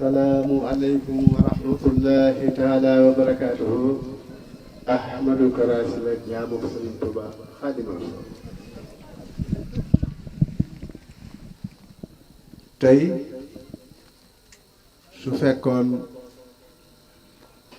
assalaamu aleykum wa rahmatullahi taala wa barakaatuhu. Ahmadou Kara Sylla jaamu Sëriñ Tuubaa Xaadimu Rasuul. tey su fekkoon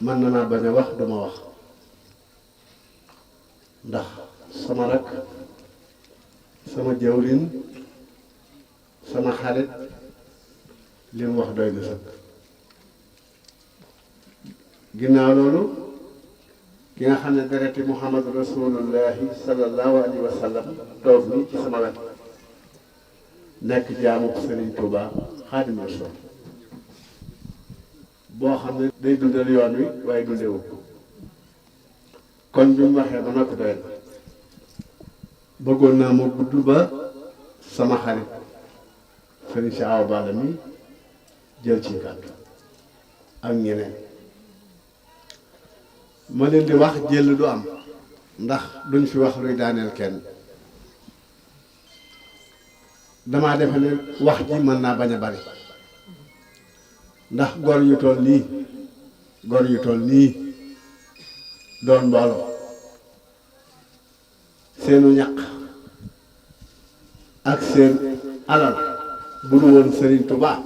mën na naa bañ a wax duma wax ndax sama rakk sama jawrin sama xarit li mu wax doy na sëkk. ginnaaw loolu ki nga xam ne dereti Muhammadu Rasulullahi sallallahu alayhi wa sallam toog nii ci sama wet nekk jaamu Sëriñ Tuubaa Xaadimu Rasuul boo xam ne day dundal yoon wi waaye dundewu kon bi mu waxee ba noppi doy na bëggoon naa ma gudd ba sama xarit Sëriñ si Awa Balla mi jël ci kàddu ak ñeneen ma leen di wax jël du am ndax duñ fi wax luy daaneel kenn. damaa defe ne wax ji mën naa bañ a bari ndax gor yu toll nii doon mbooloo seenu ñaq ak seen alal bu du woon Sëriñ Tuubaa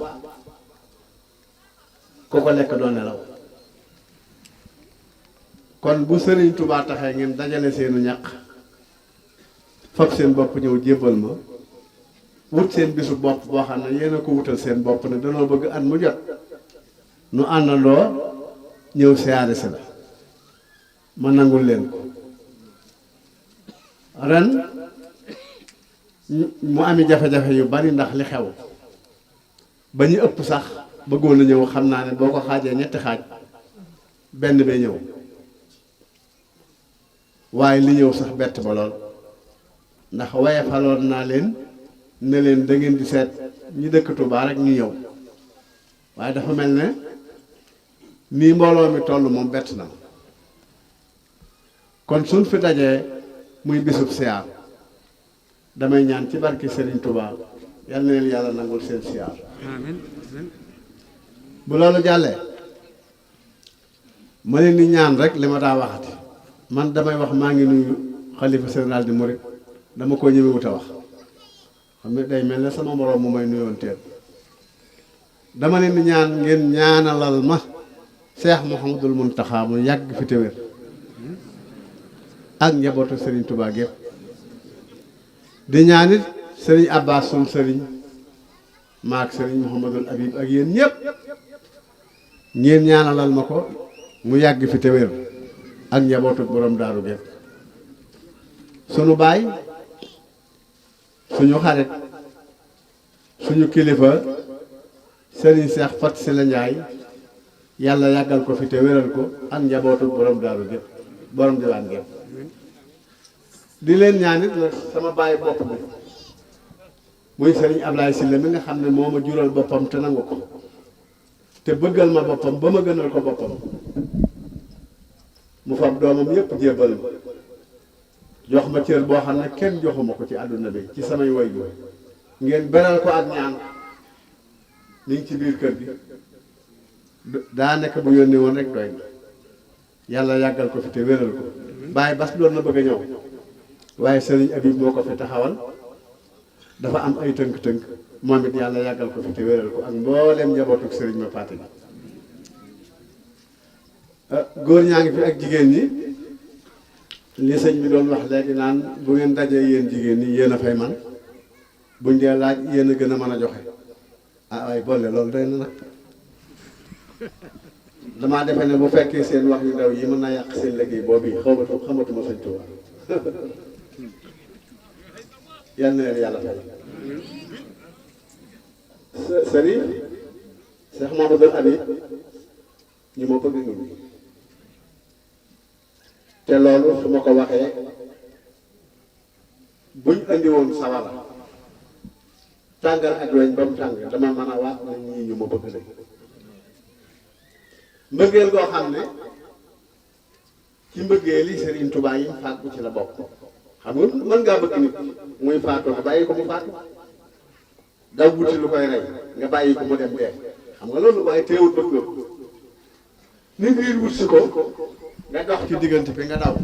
ku ko lekk doo nelaw. kon bu Sëriñ Tuubaa taxee ngeen dajale seenu ñaq fab seen bopp ñëw jébbal ma wut seen bisu bopp boo xam ne yéen a ko wutal seen bopp ne danoo bëgg at mu jot nu àndandoo ñëw siyaare si la ma nangul leen ko. ren mu ami jafe-jafe yu bari ndax li xew ba ñu ëpp sax bëggoon na ñëw xam naa ne boo ko xaajee ñetti xaaj benn bee ñëw waaye li ñëw sax bett ba lool ndax waye faloon naa leen ne leen da ngeen di seet ñi dëkk Tuubaa rek ñu ñëw waaye dafa mel ne nii mbooloo mi toll moom bett na kon suñ fi dajee muy bisub siyaar damay ñaan ci barki Sëriñ Tuubaa yal na leen yàlla nangul seen siyaar. amiin. bu loolu jàllee ma leen di ñaan rek li ma daa waxati man damay wax maa ngi nuyu xalifa général di Mouride dama ko ñëwewut a wax xam ne day mel ne sama moroom mu may nuyoon teel dama leen di ñaan ngeen ñaanalal ma Cheikh Mouhamadul Mountakha mu yàgg fi te wér ak njabootu Serigne Touba gépp di ñaanit Serigne Abbas sun Serigne maak Serigne Mouhamadul Habib ak yéen ñëpp ngeen ñaanalal ma ko mu yàgg fi te wér ak njabootu borom daaru gépp sunu baay suñu xarit suñu kilifa Serigne Cheikh Fat Sylla Ndiaye yàlla yàggal ko fi te wéral ko ak njabootu borom daaru gépp borom diwaan gépp di leen ñaanit la sama baay bopp bi muy Serigne Ablaye Sylla mi nga xam ne moo ma jural boppam te nangu ko te bëggal ma boppam ba ma gënal ko boppam mu fab doomam yépp jébbal ma jox ma cër boo xam ne kenn joxuma ko ci àdduna bi ci samay waajur ngeen beral ko ak ñaan li ngi ci biir kër gi daa nekk bu yónnee woon rek doy na yàlla yàggal ko fi te wéral ko bàyyi bas doon na bëgg a ñëw waaye Serigne Habib moo ko fi taxawal dafa am ay tënk-tënk moom it yàlla yàggal ko fi te wéral ko ak mbooleem njabootuk Serigne ma fàtte gi góor ñaa ngi fi ak jigéen ñi li sëñ bi doon wax léegi naan bu ngeen dajee yéen jigéen ñi yéen a fay man buñ dee laaj yéen a gën a mën a joxe ah waaye boole loolu doy na nag damaa defe ne bu fekkee seen wax yu ndaw yi mën naa yàq seen liggéey boobu xamatuma sëñ Tuubaa yal na leen yàlla fay sëriñ Cheikh Mamadou Habib ñu ma bëgg ñu te loolu su ma ko waxee buñ andi woon sawara tàngal ak weñ ba mu tàng dama mën a waat na ñii ñu ma bëgg lañ mbëggeel goo xam ne ci mbëggeel yi Serigne Touba yi fàggu ci la bokk xam nga mën ngaa bëgg nit muy faatoo nga bàyyi ko mu faatu daw wuti lu koy rey nga bàyyi ko mu dem dee xam nga loolu waaye teewul bëgg nga ko nit ñi wut si ko nga dox ci diggante bi nga daw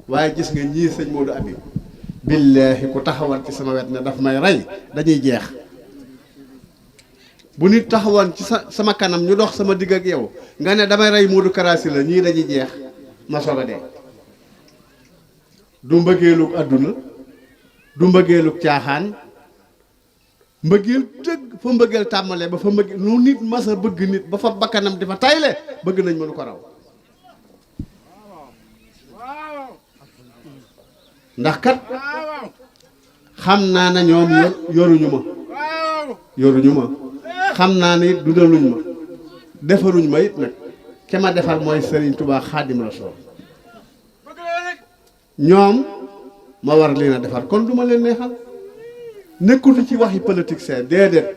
waaye gis nga ñii sëñ Modou Habib billaahi ku taxawal ci sama wet ne daf may rey dañuy jeex bu nit taxawoon ci sama kanam ñu dox sama digg ak yow nga ne damay rey Modou Kara Sylla ñii dañuy jeex ma soog a dee du mbëggeelug àdduna du mbëggeelug caaxaan mbëggeel dëgg fa mbëggeel tàmbalee ba fa mbëggeel nu nit mas a bëgg nit ba fa bakkanam di fa tayle bëgg nañ mënu ko raw ndax kat xam naa ne ñoom yoruñu ma xam naa ne it dundaluñ ma defaruñ ma it nag ki ma defal mooy Serigne Touba Xaadim Rasuul ñoom ma war leen a defar kon duma leen neexal nekkul ci waxi politique seen déedéet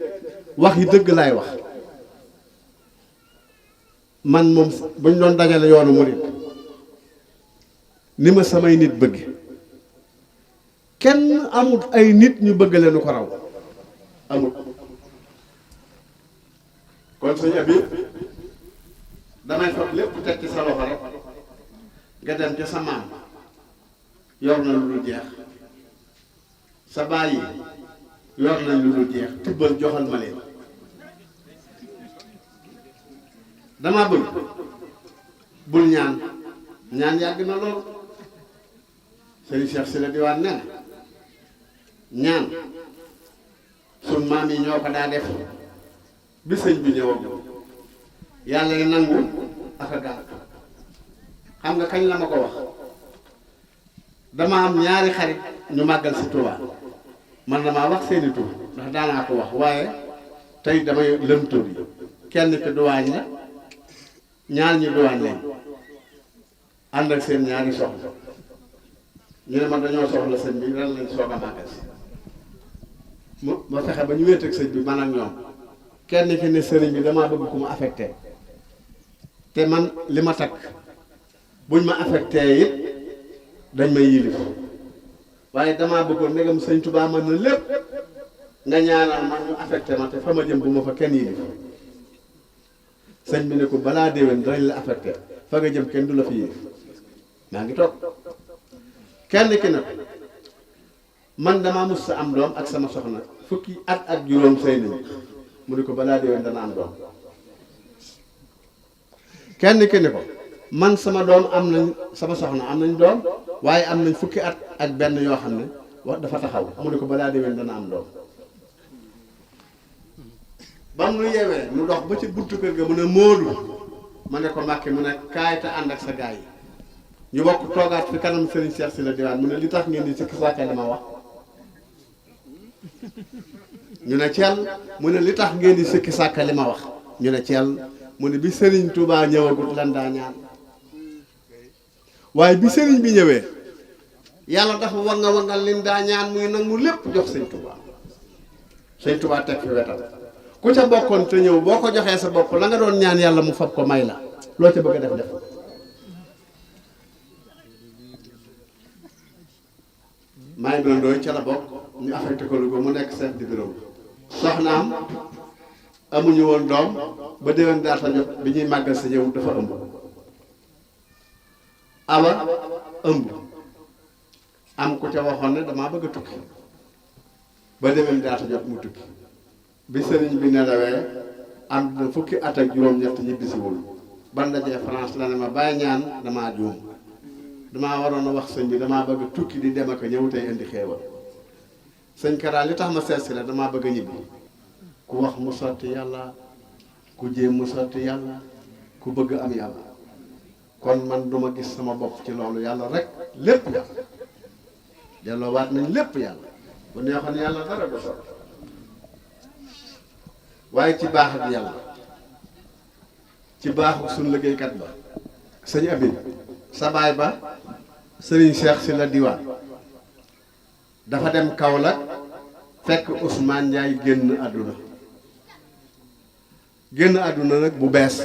wax yi dëgg laay wax man moom buñ doon dajale yoonu murid ni ma samay nit bëgg kenn amut ay nit ñu bëgg leen ko raw amut kon sëñ Habib damay fab lépp teg ci sa loxo rek nga dem ca sa maam yor na lu dul jeex sa baay yi yor nañ lu dul jeex tibbal joxal ma leen dama bëgg bul ñaan yàgg na lool sëriñ Cheikh Sylla Diwaan nen ñaan sun maam yi ñoo ko daa def bi sëñ bi ñëwagul yàlla yi nangu ak a gàll xam nga kañ la ma ko wax dama am ñaari xarit ñu màggal si Tuubaa man damaa wax seeni tur ndax daanaa ko wax waaye tey damay lëm tur yi kenn ki duwaañ la ñaar ñi duwaañ lañ ànd ak seen ñaari soxla ñu ne man dañoo soxla sëñ bi ren lañ soog a màggal si ma fexe ba ñu wéet ak sëñ bi man ak ñoom kenn ki ne sëriñ bi damaa bëgg ku ma affecté te man li ma takk buñ ma affecté it dañ may yilif waaye damaa bëggoon ndegam sëñ Tuubaa mën na lépp nga ñaanal man ñu affecté ma te fa ma jëm bu ma fa kenn yilif sëñ bi ne ko balaa déwén dañ la affecté fa nga jëm kenn du la fi yilif maa ngi toog kenn ki nag man damaa mus sa am doom ak sama soxna fukki at ak juróom sëy nañu mu ne ko balaa déwén dana am doom kenn ki ne ko man sama doom am nañ sama soxna am nañ doom waaye am nañ fukki at ak benn yoo xam ne wax dafa taxaw mu ne ko balaa déwén dana am doom ba mu nu yeewee nu dox ba ci buntu kër ga mu ne Moodu ma ne ko Mbàkke mu ne kaay te ànd ak sa gaay yi ñu bokk toogaat fi kanam Serigne Cheikh Sylla Diwaan mu ne li tax ngeen di sikki sàkka li ma wax ñu ne ceel mu ne li tax ngeen di sikki sàkka li ma wax ñu ne ceel mu ne bi Serigne Touba ñëwagut lan daa ñaan waaye bi Serigne bi ñëwee yàlla dafa wangal lim daa ñaan muy nangu lépp jox sëñ Touba sëñ Touba teg fi wetam ku ca bokkoon te ñëw boo ko joxee sa bopp la nga doon ñaan yàlla mu fab ko may la loo ca bëgg a def maay Blondooy ca la bokk ñu affecté ko Louga mu nekk chef de bureau soxnaam amuñu woon doom ba déwén daata jot bi ñuy màggal sa ñëw dafa ëmb awa ëmb am ku ca waxoon ne damaa bëgg a tukki ba déwén daata jot mu tukki bi sëriñ bi nelawee am na fukki at ak juróom-ñett ñibbisiwul ban dajee France la ne ma bàyyi ñaan damaa juum damaa waroon a wax sëñ bi damaa bëgg tukki di dem ak ñëw tey indi xéewal sëñ Kara li tax ma seet si la damaa bëgg a ñibbi ku wax mu sotti yàlla ku jéem mu sotti yàlla ku bëgg am yàlla kon man duma gis sama bopp ci loolu yàlla rek lépp yàlla delloowaat nañ lépp yàlla bu neexoon yàlla dara du sotti waaye ci baax ak yàlla ci baaxu suñu liggéeykat ba sëñ Habib sa baay ba Serigne Cheikh Sylla Diwaan dafa dem Kaolack fekk Ousmane Ndiaye génn àdduna nag bu bees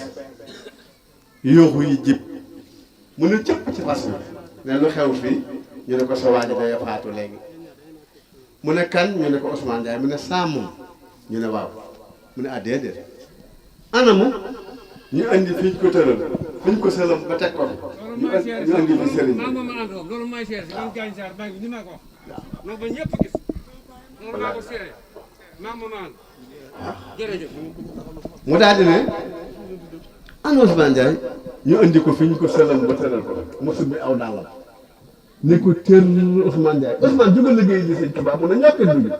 yooxu yi jib mu ne cëpp ci fas bi ne lu xew fii ñu ne ko sa waaji day faatu léegi mu ne kan ñu ne ko Ousmane Ndiaye mu ne saa moom ñu ne waaw mu ne ah déedéet anamu ñu indi fii ñu ko tëral fiñ ko sëlam ba teg ko ñu indi fi sëriñ bi. loolu mooy seere si man Gaañ Saar baa ngi ni maa ko wax. non ba ñëpp gis. loolu maa ko seere maa ma maan jërëjëf. mu daal di ne ana Ousmane Ndiaye ñu indi ko fi ñu ko sëlam ba tëral ko mu summi aw dàllam ni ko teel Ousmane Ndiaye Ousmane jógal liggéey li sëñ Tuubaa mu ne ñokkee dugg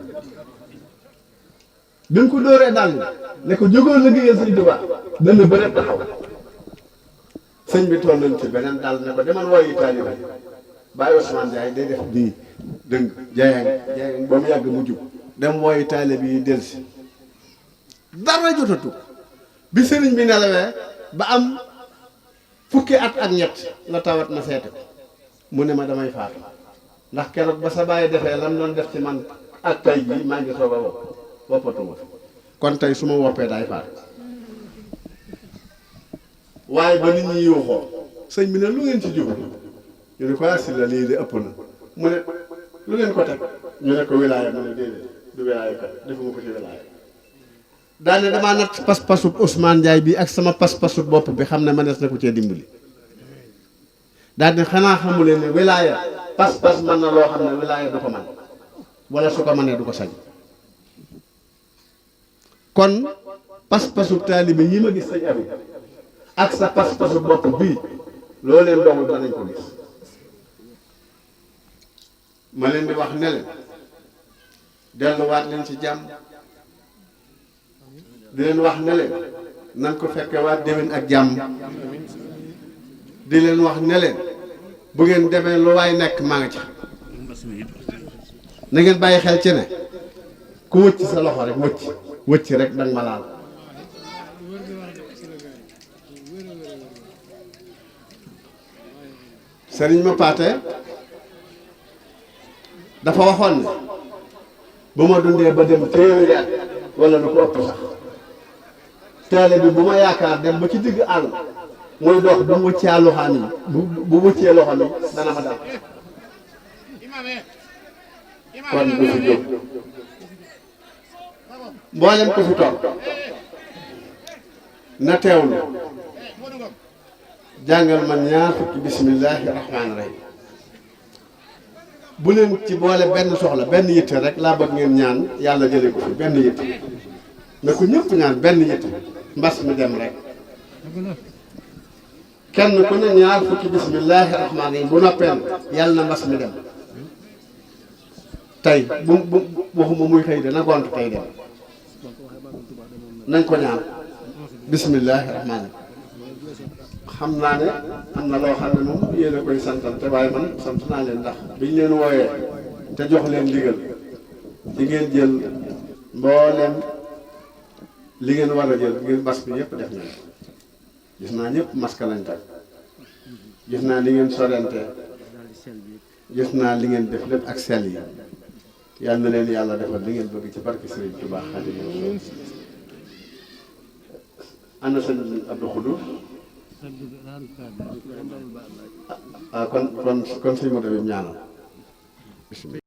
bi mu ko dóoree dàll ne ko jógal liggéeyal sëñ Tuubaa dana bëre taxaw sëñ bi toll nañ ci beneen dàll ne ko demal wooyi taalibe bàyyi Ousmane Ndiaye day def nii dëng jaayang ba mu yàgg mu jub dem wooyi taalibe yi delsi dara jotatu bi sëriñ bi nelawee ba am fukki at ak ñett la tawat ma seete ko mu ne ma damay faatu ndax keroog ba sa bàyyi defee lam doon def ci man ak tay jii maa ngi soog a woppatuma kon tey su ma woppee daay faatu waaye ba nit ñi yuuxoo sëñ bi ne lu ngeen ci jublu ñu ne ko si la lii de ëpp na mu ne lu ngeen ko teg ñu ne ko wilaaya mu ne déedéet du wilaaya kat defuma ko ci wilaaya daane damaa natt pas-pasub Ousmane Ndiaye bi ak sama pas-pasub bopp bi xam ne mënees na ko cee dimbali daane xanaa xamuleen ne wilaaya pas-pas mën na loo xam ne wilaaya du ko man wala su ko mënee du ko sañ kon pas-pasub taalibe yi ma gis sañ abi ak sa pas-pasub bopp bii loo leen doxul danañ ko gis ma leen di wax ne leen delluwaat leen ci jàmm di leen wax ne leen nan ko fekke waat déwén ak jàmm di leen wax ne leen bu ngeen demee lu waay nekk maa ngi ci na ngeen bàyyi xel ci ne ku wëcc sa loxo rek wëcc rek danga ma laal sëriñ ma paate dafa waxoon ne bu ma dundee ba dem téeméeri at wala lu ko ëpp sax teele bi bu ma yaakaar dem ba ci digg àll muy dox bu mu wëccee loxoom yi bu wëccee loxoom yi dana ma dal kon bu fi jóg mboolem ko fi toog na teewlu jàngal man ñaar fukki bismillaahi rahmaani rahiim bu leen ci boole benn soxla benn yitte rek laa bëgg ngeen ñaan yàlla jëlee ko fi benn yitte na ko ñëpp ñaan benn yitte mbas mi dem rek kenn ku ne ñaar fukki bismillaahi rahmaani rahiim bu noppeen yàlla na mbas mi dem tey bu waxuma muy xëy de na gont tey dem nañ ko ñaan bismillaahi rahmaani rahiim xam naa ne am na loo xam ne moom yéen a koy santal te waaye man sant naa leen ndax biñ leen wooyee te jox leen ndigal ci ngeen jël mboolem li ngeen war a jël ngir mbas bi yëpp def nañ gis naa ñëpp masque lañ teg gis naa li ngeen sorente gis naa li ngeen def lépp ak sel yi yal na leen yàlla defal li ngeen bëgg ci barke Sëriñ Tuubaa Xaadimu Rasuul ana sëñ Abdou Khoudous kon sëñ Modou bi ñaanal bismillah